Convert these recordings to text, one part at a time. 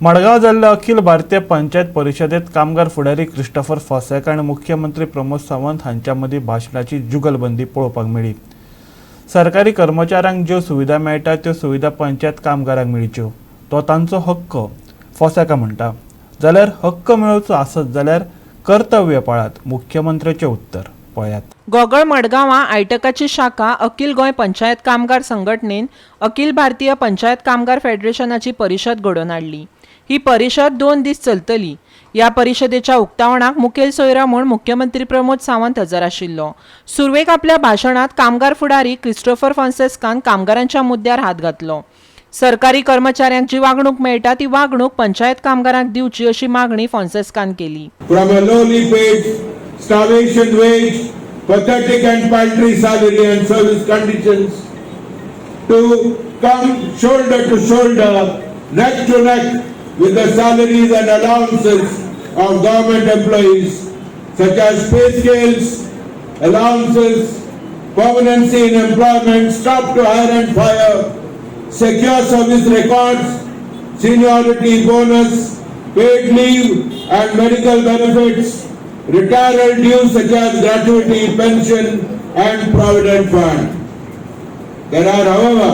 मडगांव जाल्ल्या अखिल भारतीय पंचायत परिशदेत कामगार फुडारी क्रिस्टोफर फोंसेका आनी मुख्यमंत्री प्रमोद सावंत हांच्या मदीं भाशणाची जुगलबंदी पळोवपाक मेळ्ळी. सरकारी कर्मचाऱ्यांक ज्यो सुविधा मेळटा त्यो सुविधा पंचायत कामगारांक मेळच्यो, तो तांचो हक्क, फोंसेका म्हणटा. जाल्यार हक्क मेळोवचो आसत जाल्यार कर्तव्य पाळात, मुख्यमंत्र्याचें उत्तर पळयात. गोगळ मडगांवां आयटकाची शाखा अखिल गोंय पंचायत कामगार संघटनेन अखिल भारतीय पंचायत कामगार फेडरेशनाची परिशद घडोवन हाडली. ही परिशद 2 दीस चलतली. ह्या परिशदेच्या उक्तावणाक मुखेल सोयरो म्हूण मुख्यमंत्री प्रमोद सावंत हजर आशिल्लो. सुरवेक आपल्या भाशणांत कामगार फुडारी क्रिस्टोफर फोन्सेकान कामगारांच्या मुद्द्यार हात घातलो. सरकारी कर्मचाऱ्यांक जी वागणूक मेळटा ती वागणूक पंचायत कामगारांक दिवची अशी मागणी फोन्सेकान केली. From a lowly paid starvation wage, pathetic and paltry salary and service conditions, to come shoulder to shoulder, neck to neck with the salaries and allowances of government employees, such as pay scales, allowances, permanency in employment, stop to hire and fire, secure service records, seniority bonus, paid leave and medical benefits, retirement dues such as gratuity, pension and provident fund. There are, however,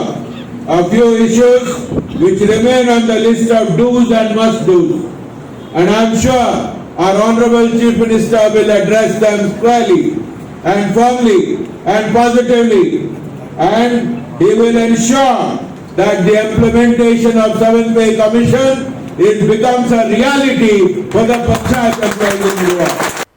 a few issues which remain on the list of do's and must do's, and I am sure our Honorable Chief Minister will address them squarely and firmly and positively, and he will ensure that the implementation of 7th Pay Commission, it becomes a reality for the Panchayat employees in Goa.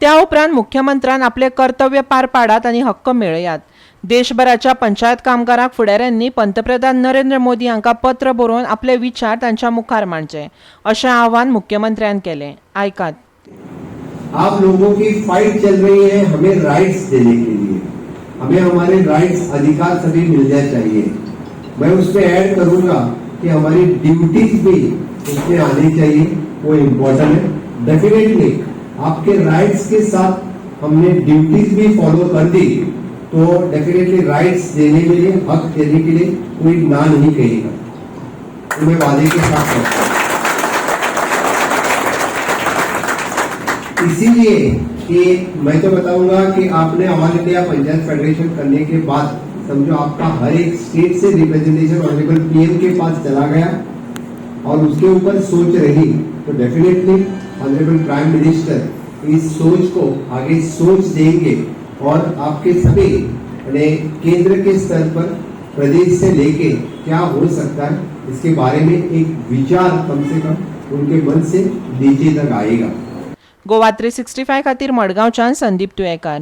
त्या उपरांत मुख्यमंत्र्यान आपले कर्तव्य पार पाडात आनी हक्क मेळयात. देशभराच्या पंचायत कामगारांक फुडाऱ्यांनी पंतप्रधान नरेंद्र मोदी हांकां पत्र बरोवन आपले विचार तांच्या मुखार मांडचे अशें आवाहन मुख्यमंत्र्यान केलें. आयकात. आप लोगों की फाइट चल रही है हमें राइट्स देने के लिए. हमें हमारे राइट्स, अधिकार सभी मिलना चाहिए. मैं उसमें ऐड करूंगा कि हमारी ड्यूटीज भी उसमें आनी चाहिए, वो इम्पोर्टेंट है. डेफिनेटली आपके राइट्स के साथ हमने ड्यूटीज भी फॉलो कर दी तो डेफिनेटली राइट्स देने के लिए, हक देने के लिए कोई ना नहीं कहेगा. तो मैं वादे के साथ कहता हूं. इसीलिए कि मैं तो बताऊंगा कि आपने ऑल इंडिया पंचायत फेडरेशन करने के बाद समझो आपका हर एक स्टेट से रिप्रेजेंटेशन ऑनरेबल पीएम के पास चला गया और उसके ऊपर सोच रही, तो डेफिनेटली ऑनरेबल प्राइम मिनिस्टर इस सोच को आगे सोच देंगे और आपके सभी यानी केंद्र के स्तर पर प्रदेश से लेके क्या हो सकता है, इसके बारे में एक विचार कम से कम उनके मन से नीचे तक आएगा. गोवा 365 खातीर मडगांवच्यान संदीप तुयेकार.